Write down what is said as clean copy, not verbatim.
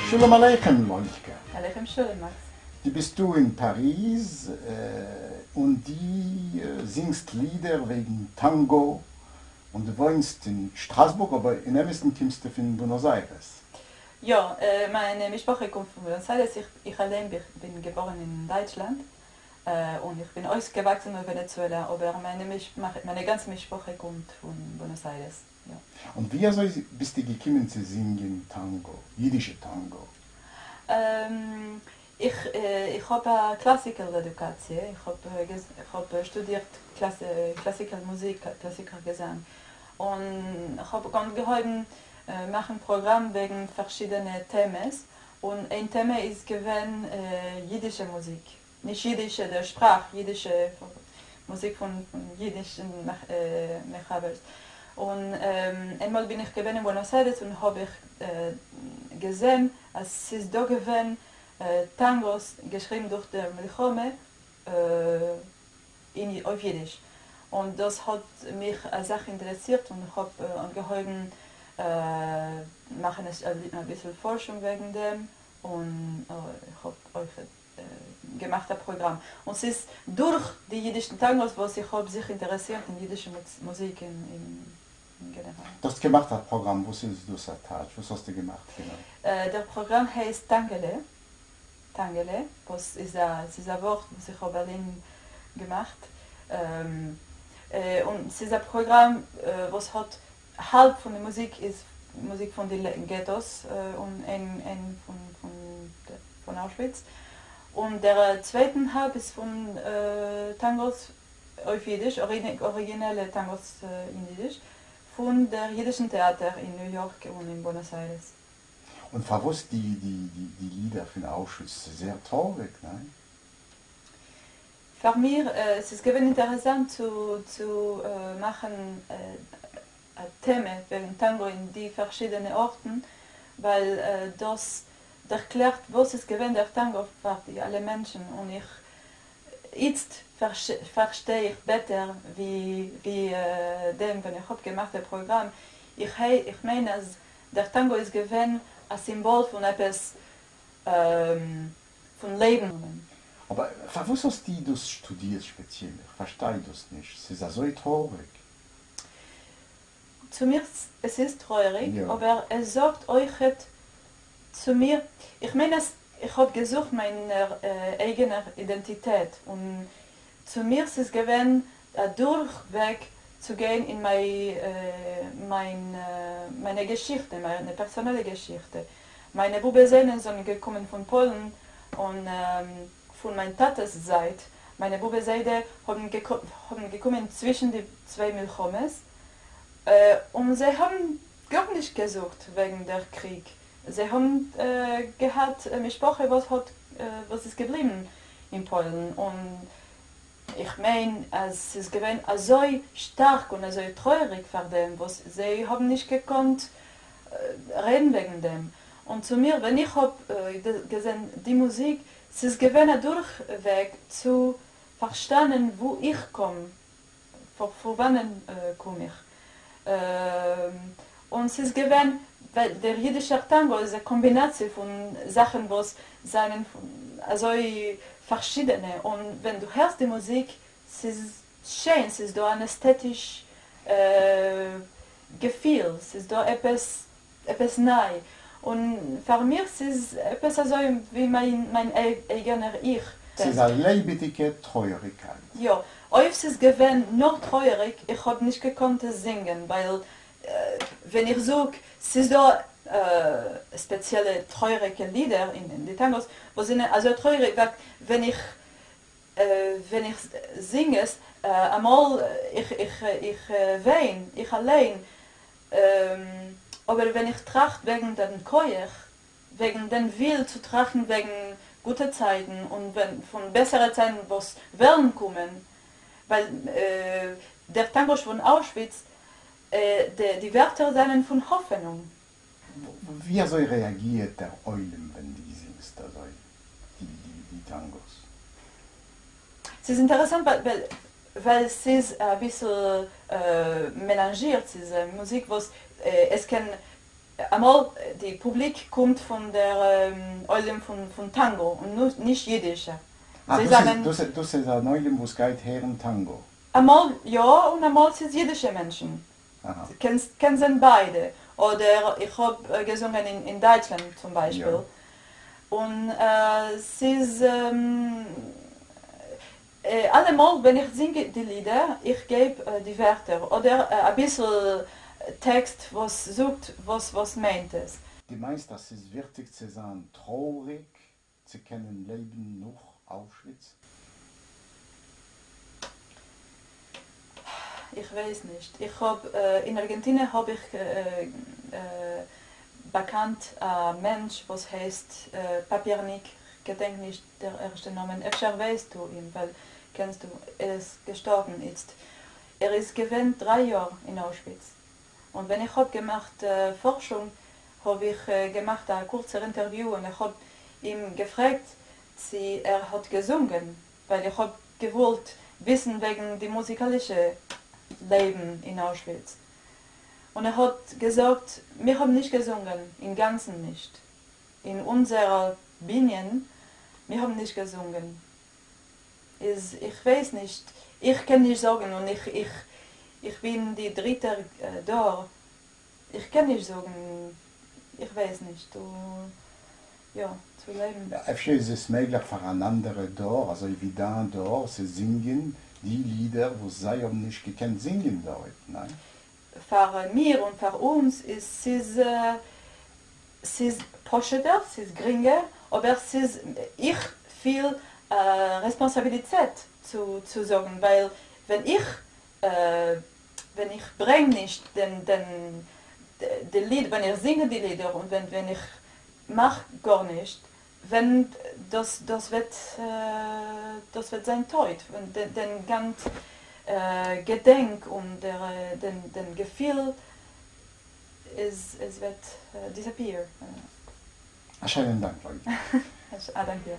שלום עליכם לולקע. עליכם שלום מאקס. דו ביסט דא אין פאריז און דו זינגסט לידער וועגן טאנגא און דו וואוינסט אין שטראסבורג אבער אין אמת'ן קומסטו פון בוענאס איירעס. יא, מיין משפחה קומט פון בוענאס איירעס, איך אליין בין געבארן אין דייטשלאנד און איך בין אויסגעוואקסן אין ווענעזועלא אבער מיינע גאנצע משפחה קומט פון בוענאס איירעס. יא. און ווי אזוי ביסטו געקומען צו זינגען טאנגא, אידישע טאנגא? איך איך האב א classical עדוקאציע, איך האב איך האב שטודירט classical מוזיק, classical געזאנג, און איך האב אנגעהויבן מאכן פראגראם וועגן פארשידענע טעמעס, און איין טעמע איז געווען אידישע מוזיק, נישט אידישע דער שפראך, אידישע מוזיק פון אידישן מחברס. און איינמאל בין איך געווען אין בוענאס איירעס און האב איך געזען אז ס'איז דא געווען טאנגאס געשריבן דורך דער מלחמה אויף אידיש. און דאס האט מיך אסאך אינטערעסירט און איך האב אנגעהויבן מאכן אביסל פארשונג וועגן דעם און איך האב אויך געמאכט א פראגראם, און ס'איז דורך די אידישן טאנגאס וואס איך האב זיך אינטערעסירט אין אידישע מוזיק אין גענעראל. דו האסט געמאכט א פראגראם, וואס איז דאס א טייטש? וואס האסטו געמאכט גענוי? דער פראגראם הייסט טאנגעלע, טאנגעלע, וואס איז א, ס'איז א ווארט וואס איך האב אליין געמאכט, און ס'איז א פראגראם וואס האט האלב פון די מוזיק איז מוזיק פון די געטאס און איין פון אוישוויץ, און דער צווייטן האלב איז פון טאנגאס אויף אידיש, אריגינעלע טאנגאס אין אידיש, פון דער אידישן טעאטער אין ניו יארק און אין בוענאס איירעס. און פארוואס די לידער פון אוישוויץ? ס'איז זייער טרויעריג, ניין? פאר מיר עס איז געווען אינטערעסאנט צו מאכן א טעמע וועגן טאנגא אין די פארשידענע ארטן, ווייל דאס דערקלערט וואס איז געווען דער טאנגא פאר די אלע מענטשן, און איך איצט פארשטיי איך בעטער ווי דעם ווען איך האב געמאכט דער פראגראם, איך מיין אז דער טאנגא איז געווען א סימבאל פון עפעס פון לעבן. אבער פארוואס האסטו דאס שטודירט שפעציעל? איך פארשטיי דאס נישט, ס'איז אזוי טרויעריג. צו מיר עס איז טרויעריג, אבער עס זאגט אויכעט צו מיר, איך מיין אז איך האב געזוכט מיין אייגענער אידענטיטעט, און צו מיר ס'איז געווען א דורכוועג צו גיין אין מיין מיינע געשיכטע, מיינע פערסאנעלע געשיכטע. מיינע באבע זענען זענען געקומען פון פוילן, און פון מיין טאטע'ס זייט, מיינע באבע זיידע האבן געקומען צווישן די צוויי מלחמות, און זיי האבן גארנישט געזאגט וועגן דער קריג, זיי האבן געהאט משפחה וואס האט וואס איז געבליבן אין פוילן, און איך מיין אז ס'איז געווען אזוי שטארק און אזוי טרויעריג פאר דעם וואס זיי האבן נישט געקאנט רעדן וועגן דעם, און צו מיר ווען איך האב געזען די מוזיק, ס'איז געווען א דורכוועג צו פארשטאנען וואו איך קום, פון וואנען קום איך, און ס'איז געווען ווייל דער אידישער טאנגא איז א קאמבינאציע פון זאכן וואס זענען אזוי פארשידענע, און ווען דו הערסט די מוזיק ס'איז שיין, ס'איז דא אן עסטעטיש געפיל, ס'איז דא עפעס עפעס ניי, און פאר מיר ס'איז עפעס אזוי ווי מיין אייגענער איך. ס'איז א לעבעדיגע טרויעריגקייט. יא, אויב ס'איז געווען נאר טרויעריג, איך האב נישט געקאנט עס זינגען, ווייל ווען איך זאג ס'איז דא ספעציעלע טרויעריגע לידער אין די טאנגאס וואס זענען אזוי טרויעריג, ווען איך ווען איך זינג עס, אמאל איך איך וויין, איך אליין, אבער ווען איך טראכט וועגן דעם כח, וועגן דעם וויל צו טראכטן וועגן גוטע צייטן און פון בעסערע צייטן וואס וועלן קומען, ווייל דער טאנגא פון אוישוויץ, די ווערטער זענען פון האפענונג. ווי אזוי רעאגירט דער עולם ווען די זינגסט אזוי די טאנגאס? ס'איז אינטערעסאנט ווייל ס'איז אביסל מעלאנזשירט, ס'איז מוזיק וואס עס קען. אמאל די פובליק קומט פון דער עולם פון טאנגא און נישט אידישע. אה, דאס איז אן עולם וואס גייט הערן טאנגא. אמאל יא און אמאל ס'איז אידישע מענטשן. קען זיין ביידע. אדער איך האב געזונגען אין דייטשלאנד צום ביישפיל. און ס'איז אלעמאל ווען איך זינג די לידער, איך געב די ווערטער אדער אביסל טעקסט וואס זאגט וואס וואס מיינט עס. דו מיינסט אז ס'איז וויכטיג צו זיין טרויעריג צו קענען לעבן נאך אוישוויץ? איך ווייס נישט. איך האב אין ארגענטינע האב איך באקאנט א מענטש וואס הייסט פאפירניק, כ'געדענק נישט דער ערשטע נאמען, אפשר ווייסטו אים ווייל קענסטו, ער איז געשטארבן איצט, ער איז געווען דריי יאר אין אוישוויץ, און ווען איך האב געמאכט פארשונג האב איך געמאכט א קורצער אינטערוויו און איך האב אים געפרעגט צו ער האט געזונגען, ווייל איך האב געוואלט וויסן וועגן די מוזיקאלישע לעבן אין אוישוויץ, און ער האט געזאגט מיר האבן נישט געזונגען, אינגאנצן נישט, אין אונזער בנין, מיר האבן נישט געזונגען. איז איך ווייס נישט, איך קען נישט זאגן, און איך איך איך בין די דריטער דור, איך קען נישט זאגן, איך ווייס נישט, יא, צו לעבן. אפשר איז עס מעגליך פאר אן אנדערע דור, אזוי ווי דיין דור, צו זינגען די לידער וואס זיי האבן נישט געקענט זינגען דארט, ניין? פאר מיר און פאר אונז איז ס'איז ס'איז פשוט'ער, ס'איז גרינגער, אבער ס'איז איך פיל רעספאנסאביליטעט צו צו זאגן, ווייל ווען איך ווען איך ברענג נישט דעם דעם די ליד, ווען איך זינג די לידער און ווען ווען איך מאך גארנישט, ווען דאס דאס וועט דאס וועט זיין טויט, ווען דעם גאנץ געדענק און דער דעם דעם געפיל איז עס וועט דיסאפיער. א שיינעם דאנק לוי. א דאנק דיר.